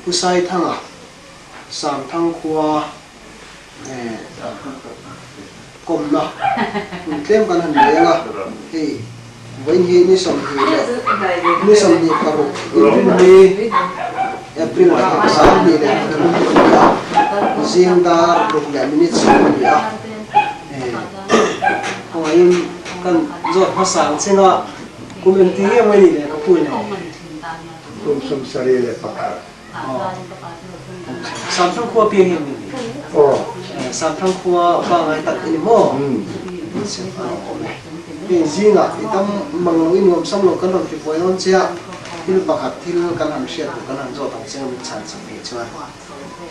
Pu Saithanga Samthang khua kawmna hun tlem kan han nei ang a, hei vawiin hi ni 26 leh ni 26 Inrinni April thla 23 a ni a, zing dar ruk leh minute sawm a ni a, khawngaihin kan zawt hmasa ang chin a, kum engti nge maw i nih leh ka pu le? Kum 71. Samthang khua piang hi ni. Aw. Samthang khua pa ngai tak i ni maw? Awm e. Hei zingah i tam mang lo i nuam sam lo kan rawn ti buai dawn che a, thil pakhat thil kan han hriat duh kan han zawt ang che a min chhan chak theih chuan.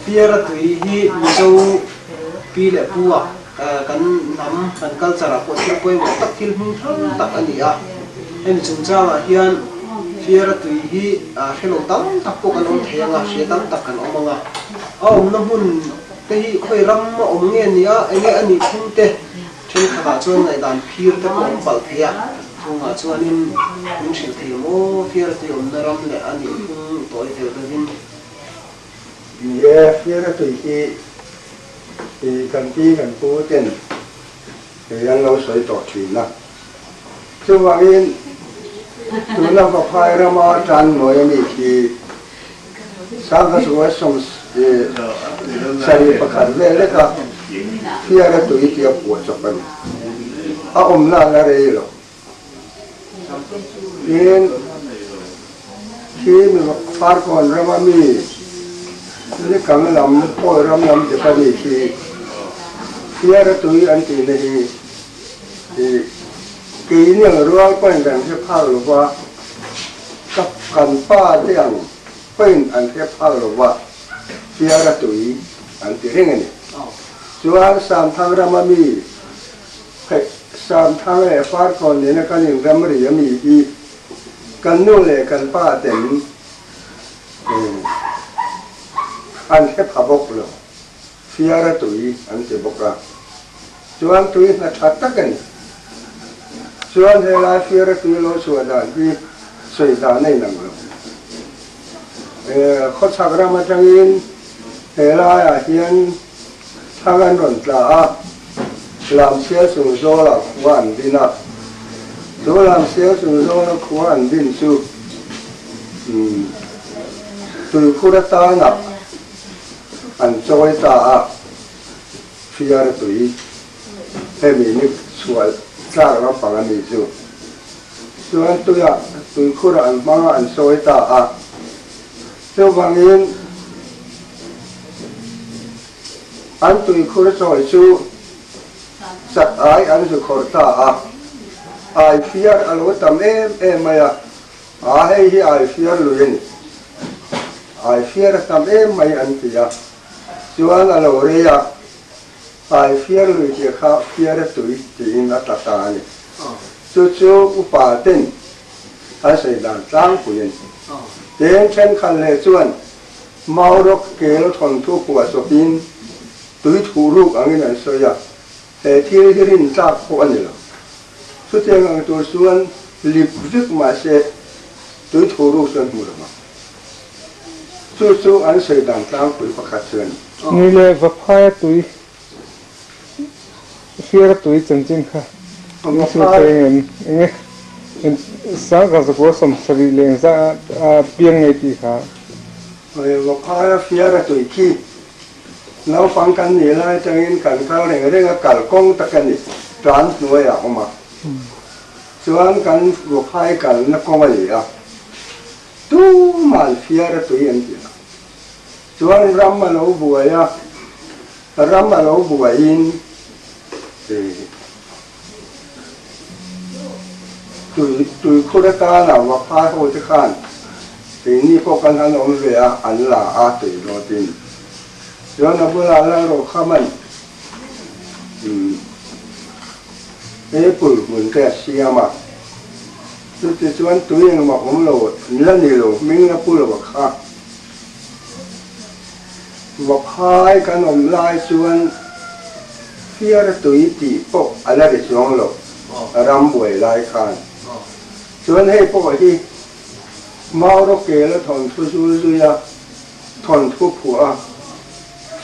Fiara tui hi Mizo pi leh pu ah kan hnam kan culture ah pawh thil pawimawh tak thil hming thang tak a ni a. Hemi chungchangah hian Fiara tui hi hre lo tam tak pawh kan awm thei ang a, hria tam tak kan awm ang a. A awmna hmun te hi khawi ram a awm nge ni a, enge a nih phung te thenkhatah chuan ngaihdan phir te pawh a awm palh thei a. Chungah chuanin min hrilh thei maw Fiara tui awmna ram leh a nih phung tawi tel deuhin. Ni e, Fiara tui hi kan pi kan pu ten Kei an lo sawi tawh thin a. Chuvangin tuna Vaphai rama tan nawi a nih khi 1971 vel leka Fiara tui tia phuah chawp a ni. A awmna a la rei lo. Tin, khi Farkawn rama mi Nikang lam, Pawi ram lam dep a nih khi Fiara tui an tihna hi i keini ang rual pawhin kan hre phak lo va, ka kan pa te ang pawhin an hre phak lo va, Fiara tui an ti reng a ni. Chuan Samthang rama mi hei Samthang leh Farkawn nena kan inramri a mi hi kan nu leh kan pa ten An hre pha bawk lo. Fiara tui an ti bawk a. Chuan tui hna tha tak a ni. Chuan helai fiara tui lo chhuah dan hi sawi dan a inang lo. Khawchhak ram atangin helaiah hian thang an rawn tla a, Lamsial chung zawlah khua an din a. Chu Lamsial chung zawla khua an din chu tuikhur atana an chawi ta a, fiar tui hemi ni chhuah tlak lampang a ni chu. Chuan tuiah tuikhurah an hmang a an sawi ta a. Chuvangin An tuikhur chawi chu chak ai an zu khawrh ta a, ai fiar a lo tam em em mai a, a hei hi ai fiar lui a ni, ai fiar a tam em mai an ti a, chuan a lo rei a, ai fiar lui tih kha fiar a tui tiin a tla ta a ni. Chu chu upa ten an sawi dan tlangpui a ni. Tin, thenkhat leh chuan Maurawk kel thawnthu phuah chawpin tui thuh ruk angin an sawi a, he thil hi rin tlak pawh a ni lo. Chutiang ang tur chuan lip vek mah se tui thuh ruk chuan hmu lo ang. Chu chu an sawi dan tlangpui pakhat chu a ni. Ni leh Vaphaia tui Fiara tui chanchin kha in sawi thei ang em? Enge 1970 leh engzah a piang ngei tih kha? Vaphaia Fiara tui khi naupang kan nih lai atangin kan kal reng reng a, kal kawng tak a ni, tlan hnuaiah a awm a. Chuan kan Vaphai kalna kawng a ni a, tuman Fiara tui an ti lo. Chuan ram a lo buai a, ram a lo buaiin tui tuikhur atana Vaphai ho te khan keini pawh kan han awm ve a, an la a tui dawtin. Chuan a bulah Lalrokhama'n apple hmun te a siam a, chutichuan tui engmah awm lo la ni lo, hming la pu lo a kha. Vaphai kan awm lai chuan fiar tui tih pawh a la ri chuang lo, ram buai lai khan. Chuan hei pawh hi Maurawkela thawnthu zul zui a. thawnthu phuah a,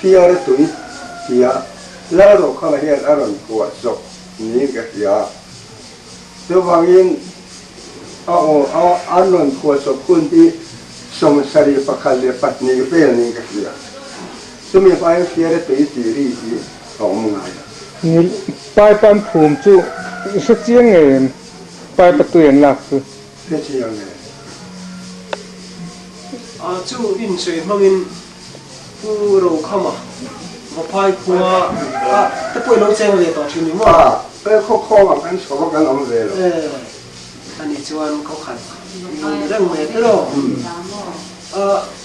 Fiara tui tia Lalrokhama hian a rawn phuah chawp niin ka hria. Chuvangin a aw a an rawn phuah chawp hun hi 72 vel niin ka hria. Chumi hmain Fiara tui tih ri hi a awm ngai lo. Ni, pipe an phum chu i hre chiang ngei em? Pipe a tui an lak chu. Hre chiang ngei. A chu insawi hmangin Pu Rokhama Vaphai khua a te pawh i lo cheng ve tawh thin ni maw? A, he khaw khawngah kan chho a kan awm ve lo. E, ani chuan khaw khat i lo ni reng mai tiraw? A,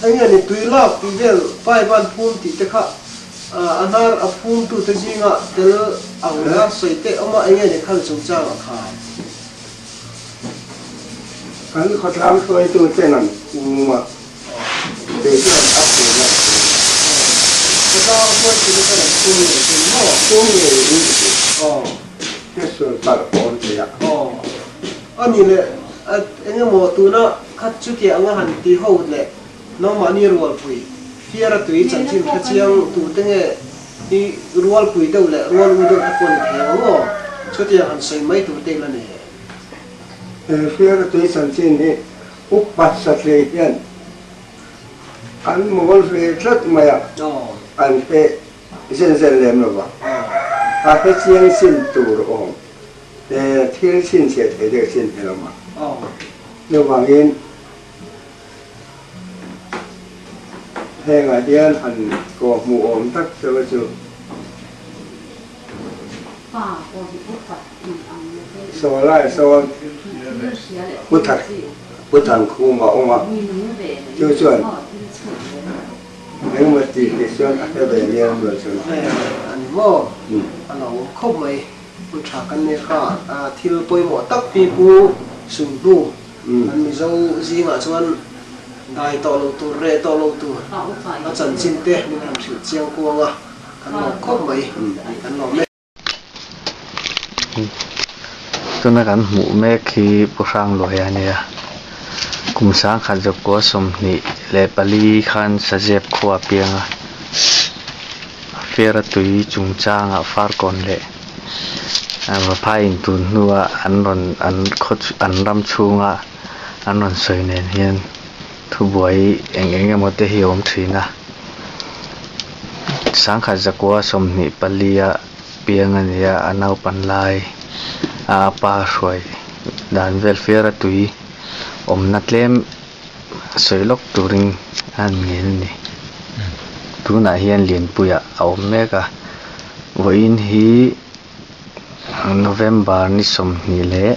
enge ni tui lak tih vel pipe an phum tih te kha a hnar a phum tu te zingah tel ang la sawi teh awm a enge ni khal chungchang a khan. Kan khawtlang hruaitu ten an phum a. Kei chuan a phur a ti. Ka tlang chuan thil ka rawn phur ngei thin maw? Phur ngei in ti. Aw. Hriatsual palh pawh awm thei a. Aw. A nih leh eng emaw tuna khat chutia anga han ti ho leh nangmahni rualpui fiara tui chanchin hre chiang tute nge i rualpui deuh leh rual u deuh te pawh ni thei ang aw? Chutiang han sawi mai tur te ila nei. He fiara tui chanchin hi Upa satliah hian an mawl ve tlat mai a, an hre zen zen lem lo va, a hre chiang chin tur awm thil chhinchhiah thei deuh chin hi lo a. Chuvangin hengah hian han kawhhmuh awm tak chu chu. Saw lai sawn Pu Thar Pu Thankhuma a awm a, chu chuan engemaw tih tih chuan a hre ve mial mial chuan. A ni maw? A lo awm khawp mai. Hun tha kan nei kha thil pawimawh tak pi Pu Sunhnu kan Mizo zingah chuan dai tawh lo tur, reh tawh lo tur a chanchin te min han hrilh chiang kuang a. Kan lawm khawp mai, kan lawm e. Tuna kan hmuh mek hi Pu Hrangluaia a nia. Kum sangkhat zakua 24 khan Sazep khua a piang a. Fiara tui chungchangah Farkawn leh Vaphai intun hnua an rawn an khaw an ram chhunga an rawn sawi nen hian Thubuai eng eng emaw te hi a awm thin a, sangkhat zakua 24 a piang a ni a, a naupan lai a a pa hruai dan vel fiar a tui awmna tlem sawi lawk turin a han ngel a ni. Tunah hian Lianpuiah a awm mek a, vawiin hi November ni 29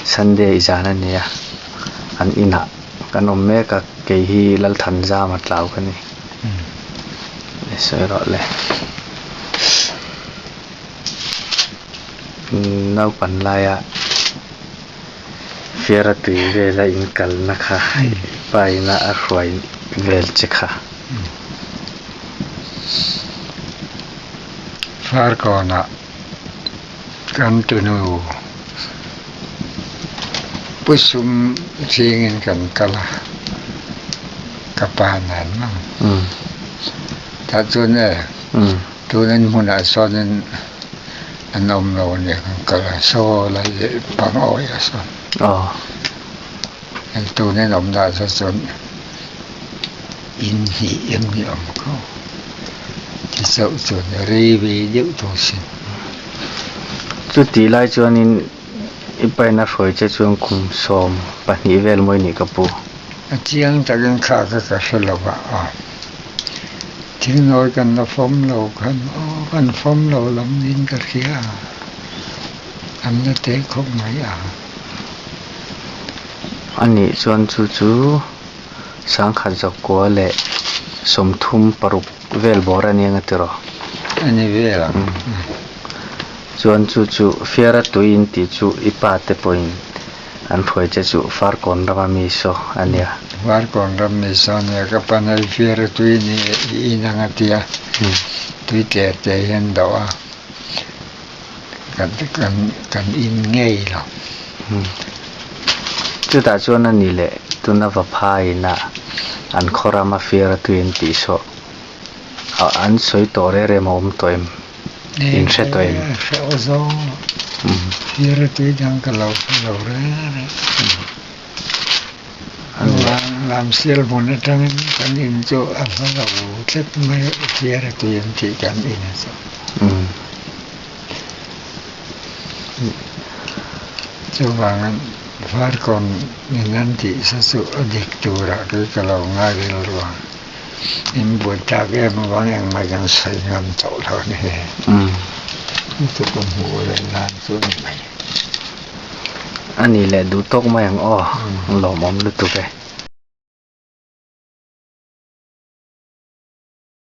Sunday zan a nia an inah kan awm mek a kei hi Lalthanzama tlau ka ni sawi rawh le naupan laia Fiara tui vela in kalna kha pa ina a hruai vel che kha. Farkawnah kan tunu Pu Sum zingin kan kal a, ka pa nen mang. Tah chuan e, tunin hmunah sawnin an awm lo a nia kan kal a, saw lai leh pang awi a sawn. Tunin awmna ah chuan In hnih em ni awm kho ti chauh chuan rei ve deuh tawh sin. Chutih lai chuanin i paina hruai che chuan kum 12 vel mawi nih ka pu. A chiang takin kha kha ka hre lo va aw. Thil nawi kan la fawm lo khan aw kan fawm lo lam niin ka hria a, an la teh khawp mai a. Anih chuan chu chu. 1936 vel bawr a nia nga tiraw? A ni vel ang. Chuan chu chu Fiara tui in tih chu i pa te pawhin an hruai che chu Farkawn rama mi saw a nia. Farkawn ram mi saw a nia, ka pa hei Fiara tui ni i in ang a tia, tui tler te hian dawh a, kan in ngei lo. Chutah chuan a ni leh. Tuna Vaphai ina an khaw rama fiara tui an tih saw an sawi tawh reng reng a awm tawh em? In hre tawh em? Hre aw zawng fiara tui dang ka lo hre lo reng reng. Lamsial hmun atangin kan in chu a hla lo tlat mai a, fiara tui an tih kan in a chu. Chuvangin Farkawn in an tih sa chu a dik turah kei ka lo ngai rilru a, in buai tak em avang engmah kan sawi ngam tawh lo a ni. Chu ka hmuh leh nan chu a ni mai. A nih leh duh tawk mai ang aw, lawmawm lutuk e.